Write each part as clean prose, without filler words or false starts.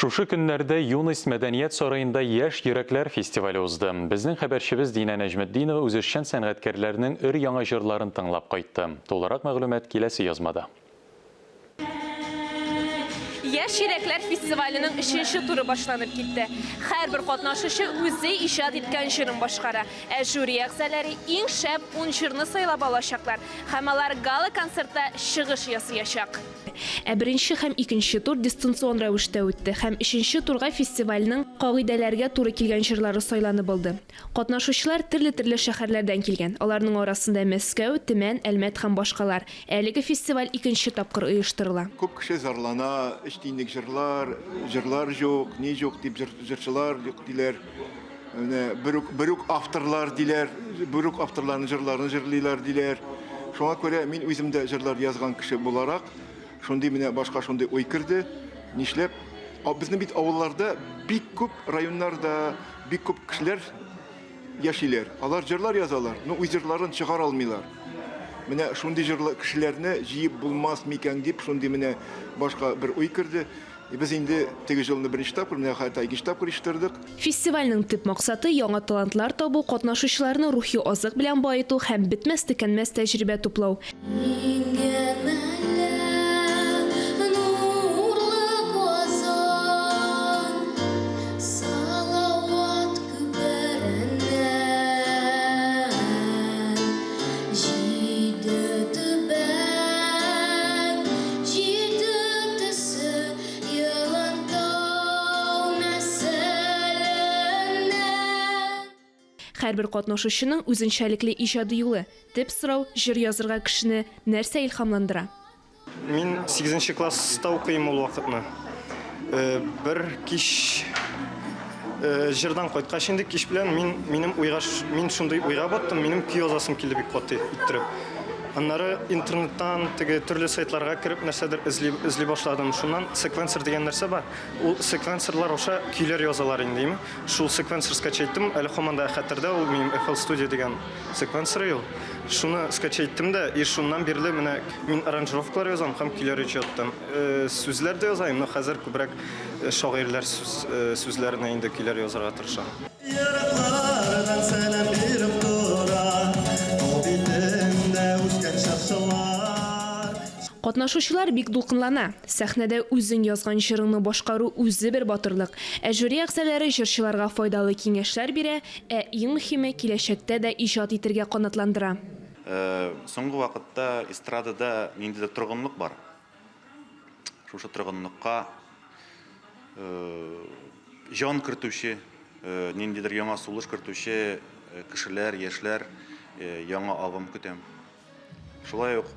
Шушы көннәрдә Юность мәдәният сараенда Яшь йөрәкләр фестивале узды. Безнең хәбәрчебез Динә Нәҗметдинова үзешчән сәнгатькәрләрнең өр-яңа җырларын тыңлап кайтты. Тулырак мәгълүмат киләсе язмада. Яшь йөрәкләр фестиваленең өченче туры башланып китте. Һәрбер катнашучы үзе иҗат иткән җырын башкара. Ә жюри әгъзаләре иң шәп ун җырны сайлап алачаклар һәм алар гала-концертта чыгыш ясыячак. Ә беренче һәм икенче тур дистанцион рәвештә үтте һәм өченче турга фестивальнең кагыйдәләргә туры килгән җырлары сайланып алды. Катнашучылар төрле-төрле шәһәрләрдән килгән, аларның арасында Мәскәү, Төмән, Әлмәт һәм башкалар. Әлеге фестиваль икенче тапкыр оештырыла. Күп кеше зарлана, өч тиенлек җырлар, җырлар җук, ни җук дип, җырчылар юк диләр. Менә бер үк, бер үк авторлар диләр, бер үк авторларның җырларын җырлыйлар диләр. Шуңа күрә мин үзем дә җырлар язган кеше буларак, шундый менә башка шундый уй керде. Нишләп? Безнең бит авылларда бик күп районнарда бик күп кешеләр яшиләр. Алар җырлар язалар, но үз җырларын чыгара алмыйлар. Менә шундый җырлы кешеләрне җыеп булмас микән дип, шундый менә башка бер уй керде. Без инде теге җылны беренче тапкыр, менә хәтта икенче тапкыр оештырдык. Фестивальнең төп максаты, яңа талантлар табу, катнашучыларны рухи азык белән баету һәм бетмәс-төкәнмәс тәҗрибә туплау. Миңгәмәлә нурлы Казан, Салават күпереннән Җиде төбәк, җиде төсе Елантау нәселеннән. Һәрбер катнашучының үзенчәлекле иҗади юлы. Төп сорау, җыр язырга кешене нәрсә илһамландыра? Мин сигезенче класста укыйм ул вакытны. Бер кич җырдан кайткач инде кич белән мин минем уйга мин шундый уйга баттым, минем көй язасым килде бик каты иттереп. Аннары интернеттан теге төрле сайтларга кереп нәрсәдер эзли эзли башладым. Шуннан секвенсор дигән нәрсә бар. Ул секвенсорлар аша көйләр язалар инде, име? Шул секвенсор скачать иттем, әле һаман да хәтердә ул минем FL Studio дигән секвенсор ул. Шуны скачать иттем дә, и шуннан бирле менә мин аранжировкалар язам һәм көйләр иҗат итәм. Сүзләр дә язам, но хәзер күбрәк шагыйрьләр сүз, сүзләренә инде көйләр язарга тырышам. Ераклардан сәлам биреп тора, Тау битендә үскән чыршылар. Катнашучылар бик дулкынлана. Сәхнәдә үзең язган җырыңны башкару үзе бер батырлык. Ә жюри әгъзалары җырчыларга файдалы киңәшләр бирә, Ә иң мөһиме, киләчәктә дә иҗат итергә канатландыра. Соңгы вакытта эстрадада ниндидер торгынлык бар. Шушы торгынлыкка җан кертүче, ниндидер яңа сулыш кертүче кешеләр, яшьләр, яңа агым көтәм. Шулай ук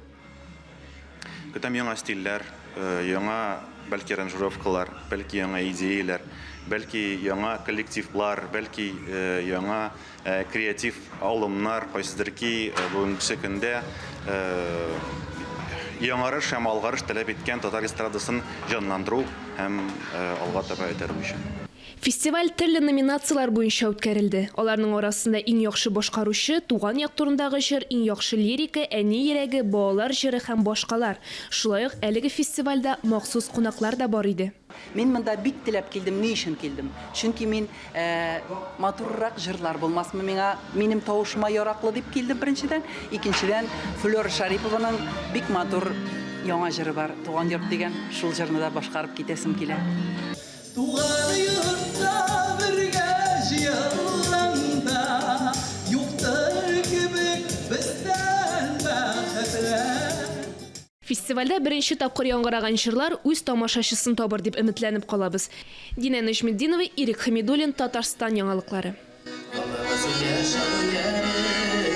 көтәм яңа стильләр, яңа, бәлки, аранжировкалар, бәлки, яңа идеяләр, бәлки, яңа коллективлар, бәлки, яңа креатив алымнар, кайсыдыр ки, бүгенгесе көндә яңарыш һәм алгарыш таләп иткән татар эстрадасын җанландыру һәм алга таба этәрү өчен. Фестиваль төрле номинацияләр буенча үткәрелде. Аларның арасында Иң яхшы башкаручы, Туган як турындагы җыр, Иң яхшы лирика, Әни йөрәге, Балалар җыры һәм башкалар. Шулай ук әлеге фестивальдә махсус кунаклар да бар иде. Мин монда бик теләп килдем. Ни өчен килдем? Чөнки мин матуррак җырлар булмасмы миңа, минем тавышыма яраклы дип килдем беренчедән. Икенчедән, Флера Шәрипованың бик матур яңа җыры бар, Туган йорт дигән, шул җырны да башкарып китәсем килә. Туган йортта бергә җыелганда, Юктыр кебек бездән бәхетле. Фестивальдә беренче тапкыр яңгыраган җырлар үз тамашачысын табыр дип өметләнеп калабыз. Динә Нәҗметдинова, Ирек Хәмидуллин, Татарстан яңалыклары. Калыгыз яшәү яме.